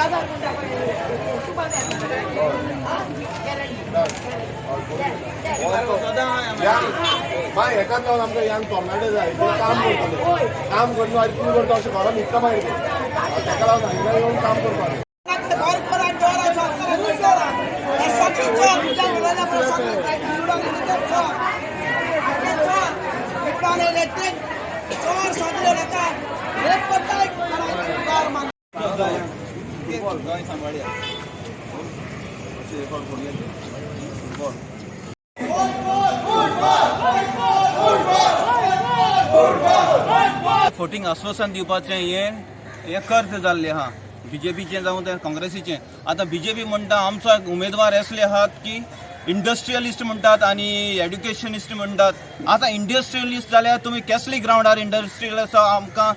बाजार म्हणटा पळय, सुपर गॅरंटी. मागीर हेकाच लागून आमकां यंग तरणाटे जाय जे काम करतले. काम करून आनी तूं करता अशें घरान न्हिदता मागीर ते. ताका लागून हांगा येवन काम करपाक. सगळी चोर तुज्या उलयल्या पळय, सगळी निवडून येयले ते चोर, आमचे चोर निवडून येयले ते चोर. सगळे लोकांक रेप करताय, कार मान. गोंय सांबाळया. फुटबॉल. फटींग आश्वासन दिवपाचें हें हें कर्त जाल्लें आहा बीजेपीचें जावं तें काँग्रेसीचें. आतां बीजेपी म्हणटा, आमचो उमेदवार असले आहात की इंडस्ट्रियलिस्ट म्हणटात आनी एड्युकेशनिस्ट म्हणटात. आतां इंडस्ट्रियलिस्ट जाल्यार तुमी केसली ग्रावंडार इंडस्ट्रियल आमकां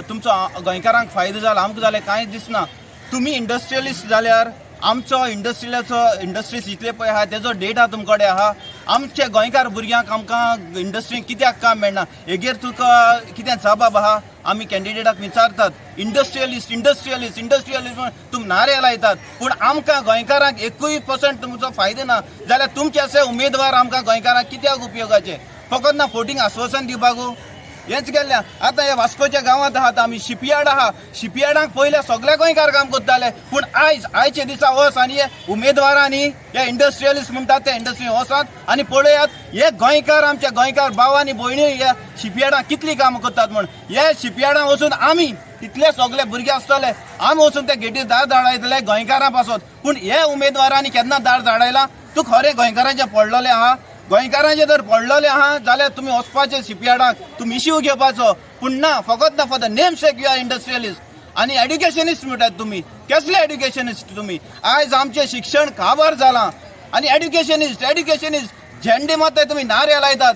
तुमचो गोंयकारांक फायदो जाला? आमकां जाल्यार कांय दिसना. तुमी इंडस्ट्रियलिस्ट जाल्यार आमचो इंडस्ट्रियलाचो इंडस्ट्रीज इतले पळय आहा, तेजो डेटा तुमकडे कडेन आहा. आमचे गोंयकार भुरग्यांक आमकां इंडस्ट्रीन कित्याक काम मेळना, हेगेर तुका कितें जबाब आहा? आमी कॅन्डिडेटाक विचारतात. इंडस्ट्रियलिस्ट, इंडस्ट्रियलिस्ट, इंडस्ट्रियलिस्ट म्हण तुमी नारे लायतात, पूण आमकां गोंयकारांक एकूय पर्संट तुमचो फायदो ना. जाल्यार तुमचे अशे उमेदवार आमकां गोंयकारांक कित्याक उपयोगाचे? फकत ना फटींग आश्वासन दिवपाकू हेंच केल्लें. आतां ह्या वास्कोच्या गांवांत आहात आमी, शिपयार्ड आहा. शिपयार्डाक पयले सगळे गोंयकार काम करताले, पूण आयज आयच्या दिसा वच आनी हे उमेदवारांनी, हे इंडस्ट्रियलिस्ट म्हणटात ते इंडस्ट्री वचात आनी पळयात, हे गोंयकार, आमचे गोंयकार भाव आनी भयणी ह्या शिपयार्डाक कितली कामां करतात म्हण. हे शिपयार्डां वचून आमी तितले सगळे भुरगे आसतले, आमी वचून त्या गेटीर दार धाडायतले गोंयकारां पासत. पूण हे उमेदवारांनी केन्ना दार धाडायला? तूं खरें गोंयकारांचें पडलेलें आहा? गोंयकारांचे जर पडलेले आहा जाल्यार तुमी वचपाचे शिपयार्डाक, तुमी इश्यू घेवपाचो. पूण ना, फकत ना for the name sake you are industrialist आनी एड्युकेशनिस्ट म्हणटात तुमी. केसले एड्युकेशनिस्ट तुमी? आयज आमचें शिक्षण काबार जालां आनी एड्युकेशनिस्ट, एड्युकेशनिस्ट झेंडे मारताय तुमी, नारे लायतात.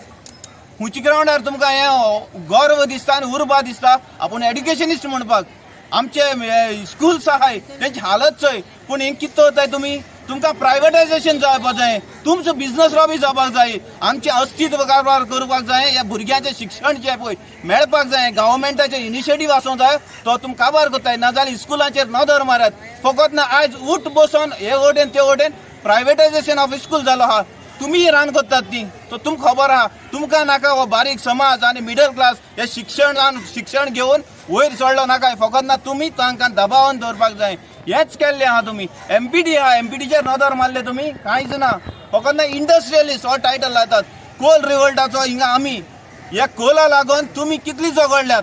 खंयच्या ग्रावंडार तुमकां हें गर्व दिसता आनी उर्बा दिसता आपूण एड्युकेशनिस्ट म्हणपाक? आमचे स्कुल्स आहाय, तेंची हालत चोय. पूण हें कितें करताय तुमी? तुमकां प्रायवेटायजेशन जावपाक जाय, तुमचो बिजनस लॉबी जावपाक जाय, आमचें अस्तित्व कारभार करपाक जाय. ह्या भुरग्यांचें शिक्षण जें पळय मेळपाक जाय, गव्हर्मेंटाचें इनिशिएटीव आसूंक जाय, तो तुमी काबार करताय. नाजाल्यार स्कुलांचेर नदर मारात. फकत ना आयज उठ बसोन हे वटेन ते वटेन प्रायवेटायजेशन ऑफ स्कूल जालो आहा. तुमी रान करतात ती तो तुमकां खबर आहा. तुमकां नाका हो बारीक समाज आनी मिडल क्लास हे शिक्षण शिक्षण घेवन वयर चडलो नाका. फकत ना तुमी तांकां दबावान दवरपाक जाय, हेंच केल्लें आहा तुमी. एमपीडी आहा, एमपीडीचेर नदर मारले तुमी, कांयच ना. फकत ना इंडस्ट्रियलिस्ट हो टायटल लायतात. कोल रिवोल्टाचो हिंगा आमी ह्या कोला लागून तुमी कितली झगडल्यात.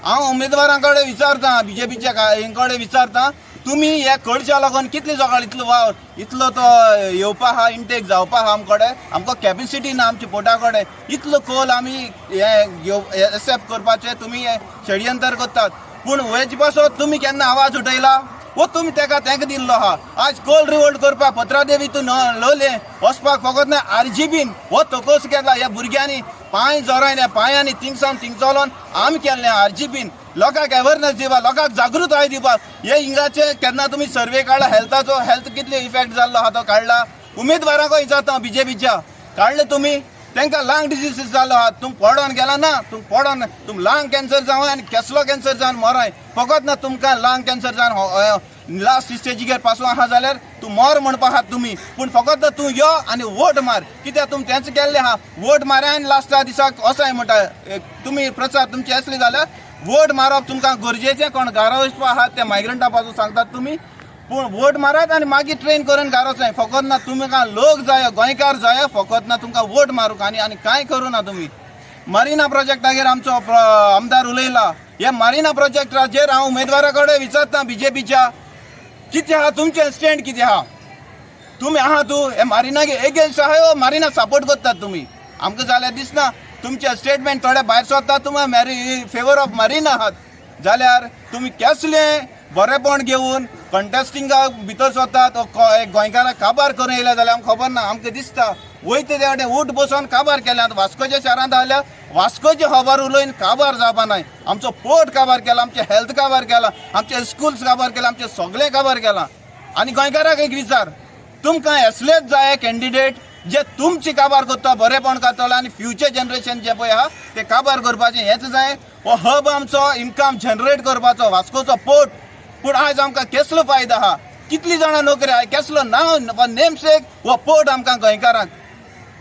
हांव उमेदवारां कडेन विचारता, बीजेपीच्या हें कडेन विचारता, तुमी ह्या कोळशा लागून कितली झगड, इतलो वावर, इतलो तो येवपा आहा, इंटेक जावपा आहा आमकडे. आमकां कॅपेसिटी ना आमच्या पोर्टा कडेन इतलो कोल आमी हे घेव एक्सेप्ट करपाचें. तुमी हे षडयंत्र करतात, पूण हेजे पासत तुमी केन्ना आवाज उठयला वो तुमी तेका तेंका दिल्लो आहा? आज कोल रिवोल्ट करपाक पत्रादेवी तूं लोले वचपाक फकत ना आरजीबीन हो तकोस केला. ह्या भुरग्यांनी पांय जोरायले पांयांनी, थिंग सावन थिंग चलोन आमी केल्लें आरजीबीन लोकांक अवेरनस दिवपाक, लोकांक जागृताय दिवपाक. हे हिंगाचे केन्ना तुमी सर्वे काडला हेल्थाचो? हेल्थ कितले इफेक्ट जाल्लो आहा तो काडला? उमेदवारांक विचारता बीजेपीच्या, काडले तुमी? तांकां लंग डिजीसीस जालो आहा. तुम पडोन गेला ना, तुम पडोन तुम लंग कॅन्सर जावन आनी केसलो कॅन्सर जावन मराय. फकत ना तुमकां लंग कॅन्सर जावन लास्ट स्टेजीर पासून आहा जाल्यार तूं मर म्हणपा आहात तुमी. पूण फकत ना तूं यो आनी वोट मार. कित्याक तुमी तेंच केल्लें आहा. वोट मारा आनी लास्टा दिसाक वसाय म्हणटा तुमी. प्रचार तुमचे असले जाल्यार वोट मारप तुमकां गरजेचें. कोण घरा वचपा आहात ते मायग्रंटा पासून सांगतात तुमी, पूण वोट मारात आनी मागीर ट्रेन करून घरा वचाय. फकत ना तुमकां लोक जाय, गोंयकार जाय, फकत ना तुमकां वोट मारूंक आनी आनी कांय करूं ना तुमी. मारिना प्रोजेक्टागेर आमचो आमदार उलयला. ह्या मारिना प्रोजेक्टाचेर हांव उमेदवारा कडेन विचारता बीजेपीच्या, कितें आहा तुमचें स्टँड? कितें आहा तुमी आहा तूं हे मारिनाक एगेन्स्ट आहा वो मारिना सपोर्ट करतात तुमी? आमकां जाल्यार दिसना. तुमचे स्टेटमेंट थोडे भायर सरता, तुमी मॅरी फेवर ऑफ मारिना आहात. जाल्यार तुमी केसले बरेपण घेवन कंटेस्टिंगाक भितर सरतात? गोंयकाराक काबार करून येयल्या जाल्यार आमकां खबर ना. आमकां दिसता वयता ते वटेन उठ बसोन काबार केल्यात. वास्कोच्या शारांत आयल्या, वास्कोची खबर उलोवन काबार जावपा नाय. आमचो पोर्ट काबार केला, आमचें हेल्थ काबार केला, आमचे स्कुल्स काबार केला, आमचें सगळें काबार केलां. आनी गोंयकाराक एक विचार, तुमकां असलेच जाय कॅन्डिडेट जे तुमची काबार करता, बरेपण करतले आनी फ्युचर जनरेशन जे पळय आहा ते काबार करपाचें हेच जाय? हो हब आमचो इन्कम जनरेट करपाचो वास्कोचो पोर्ट. पूण आयज आमकां केसलो फायदो आहा? कितली जाणां नोकरी आहा? केसलो नांव नेमसेक हो पोट आमकां गोंयकारांक?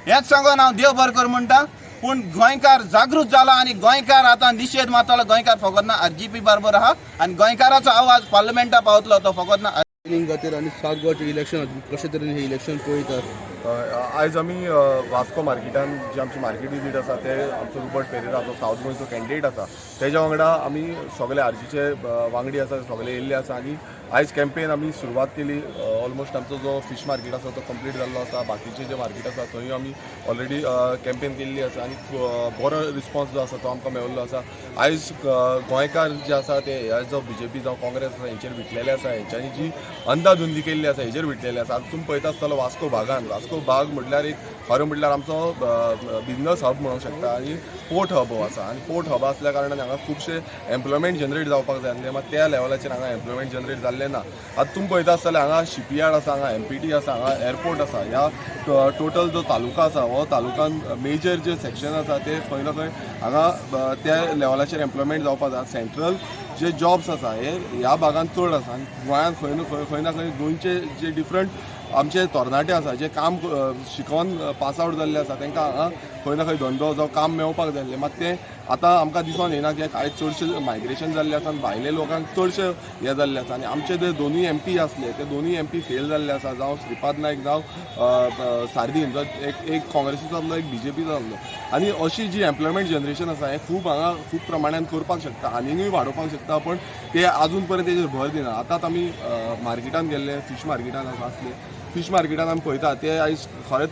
हेंच सांगून हांव देव बरें कर म्हणटा. पूण गोंयकार जागृत जाला आनी गोंयकार आतां निशेध मारतलो. गोंयकार फकत ना आरजीपी बरोबर आहा आनी गोंयकाराचो आवाज पार्लमेंटा पावतलो तो फकत ना. खातीर आनी साउथ गोवाचें इलेक्शन कशे तरेन हे इलेक्शन पळयतात? आयज आमी वास्को मार्केटान जी आमची मार्केट विजीट आसा, ते आमचो रुबर्ट पेरेरा जो सावथ गोंयचो कॅन्डिडेट आसा, तेज्या वांगडा आमी सगळे आरजीचे वांगडी आसा, सगळे येयल्ले आसा आनी आयज कॅम्पेन आमी सुरवात केली. ऑलमोस्ट आमचो जो फिश मार्केट आसा तो कंप्लीट जाल्लो आसा. बाकीचे जे मार्केट आसा थंय आमी ऑलरेडी कॅम्पेन केल्ली आसा आनी बरो रिस्पॉन्स जो आसा तो आमकां मेळिल्लो आसा. आयज गोंयकार जे आसा ते ह्या जो बीजेपी जावं काँग्रेस आसा हेंचेर विटलेले आसा. हेंच्यांनी जी अंदाधुंदी केल्ली आसा हेजेर विटलेले आसा. आतां तुमी पळयता आसतलो वास्को भागान, वास्को भाग म्हटल्यार एक खरें म्हटल्यार आमचो बिजनस हब म्हणूंक शकता आनी पोर्ट हब हो आसा. आनी पोर्ट हब आसल्या कारणान हांगा खुबशे एम्प्लॉयमेंट जनरेट जावपाक जाय आसलें, मात त्या लेवलाचेर हांगा एम्प्लॉयमेंट जनरेट जाल्लें ना. आतां तुमी पळयता आसतले, हांगा शिपयार्ड आसा, हांगा एमपीटी आसा, हांगा एअरपोर्ट आसा. ह्या टोटल जो तालुका आसा हो तालुकान मेजर जे सेक्शन आसा ते खंय ना खंय हांगा त्या लेवलाचेर एम्प्लॉयमेंट जावपाक जाय. सेंट्रल जे जॉब्स आसा हे ह्या भागान चड आसा आनी गोंयांत खंय ना खंय, खंय ना खंय गोंयचे जे डिफरंट आमचे तरणाटे आसा, जे काम शिकोन पास आवट जाल्ले आसा, तांकां हांगा खंय ना खंय धंदो जावं काम मेळपाक जाय आसलें. मात तें आतां आमकां दिसोन येना, की आयज चडशें मायग्रेशन जाल्लें आसा आनी भायले लोकांक चडशें हें जाल्लें आसा. आनी आमचे जे दोनूय एमपी आसले ते दोनूय एमपी फेल जाल्ले आसा, जावं श्रीपाद नायक जावं सार्दीन, जो एक एक काँग्रेसीचो आसलो, एक बीजेपीचो आसलो. आनी अशी जी एम्प्लॉयमेंट जनरेशन आसा हें खूब हांगा खूब प्रमाणान करपाक शकता, आनिकूय वाडोवपाक शकता, पण ते अजून पर्यंत तेजेर भर दिना. आतांच आमी मार्केटान गेल्ले, फिश मार्केटान आसले. फिश मार्केटान आमी पळयता ते आयज खरेंच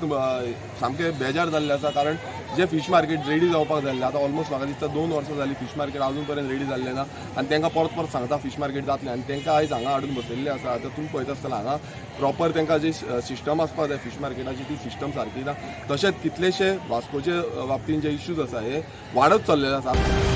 सामके बेजार जाल्ले आसा, कारण जे फिश मार्केट रेडी जावपाक जाल्लें, आतां ऑलमोस्ट म्हाका दिसता 2 वर्सां जालीं, फिश मार्केट अजून पर्यंत रेडी जाल्लें ना. आनी तांकां परत परत सांगता फिश मार्केट जातलें आनी तांकां आयज हांगा हाडून बसयल्लें आसा. आतां तुमी पळयता आसतना हांगा प्रॉपर तांकां जी सिस्टम आसपाक जाय फिश मार्केटाची, ती सिस्टम सारकी ना. तशेंच कितलेशे वास्कोचे बाबतीन जे इश्यूज आसा हे वाडत चल्लेले आसा.